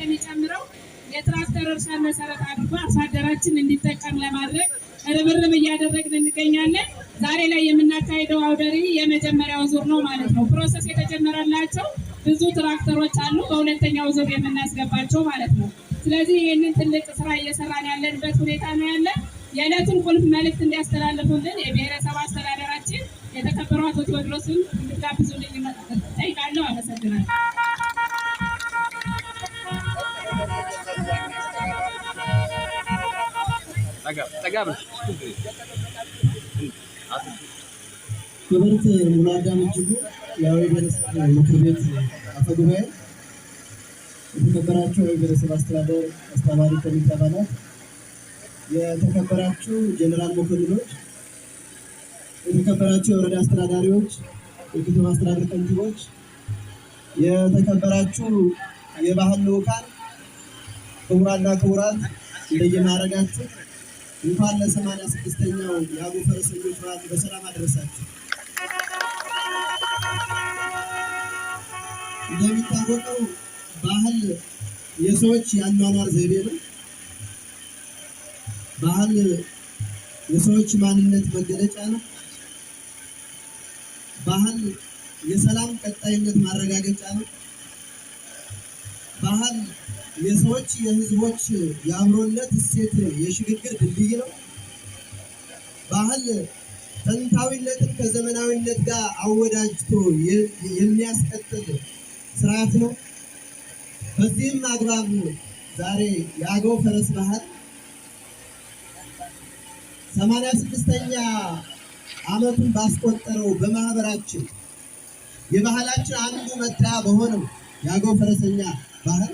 የሚጨምረው የትራክተር እርሻን መሰረት አድርጎ አርሶ አደራችን እንዲጠቀም ለማድረግ ርብርብ እያደረግን እንገኛለን። ዛሬ ላይ የምናካሄደው አውደ ርዕይ የመጀመሪያው ዙር ነው ማለት ነው። Process የተጀመረላቸው ብዙ ትራክተሮች አሉ፣ በሁለተኛው ዙር የምናስገባቸው ማለት ነው። ስለዚህ ይህንን ትልቅ ስራ እየሰራን ያለንበት ሁኔታ ነው ያለ። የዕለቱን ቁልፍ መልእክት እንዲያስተላልፉልን የብሔረሰብ አስተዳደራችን የተከበሩ አቶ ቴዎድሮስን እንድትጋብዙልኝ ጠይቃለሁ። አመሰግናለሁ። ክብርት ሙሉ አዳም እጅጉ የአዊ ብሔረሰብ ምክር ቤት አፈ ጉባኤ፣ የተከበራችሁ የአዊ ብሔረሰብ አስተዳደር አስተባባሪ ኮሚቴ አባላት፣ የተከበራችሁ ጀኔራል መኮንኖች፣ የተከበራችሁ የወረዳ አስተዳዳሪዎች፣ የከተማ አስተዳደር ከንቲቦች፣ የተከበራችሁ የባህል ልዑካን፣ ክቡራና ክቡራት እንደየማዕረጋችሁ እንኳን ለ86ኛው የአገው ፈረሰኞች በዓል በሰላም አደረሳችሁ። እንደሚታወቀው ባህል የሰዎች የአኗኗር ዘይቤ ነው። ባህል የሰዎች ማንነት መገለጫ ነው። ባህል የሰላም ቀጣይነት ማረጋገጫ ነው። ባህል የሰዎች የሕዝቦች የአብሮነት እሴት የሽግግር ድልድይ ነው። ባህል ጥንታዊነትን ከዘመናዊነት ጋር አወዳጅቶ የሚያስቀጥል ስርዓት ነው። በዚህም አግባብ ዛሬ የአገው ፈረስ ባህል 86ኛ ዓመቱን ባስቆጠረው በማህበራችን የባህላችን አንዱ መታያ በሆነው የአገው ፈረሰኛ ባህል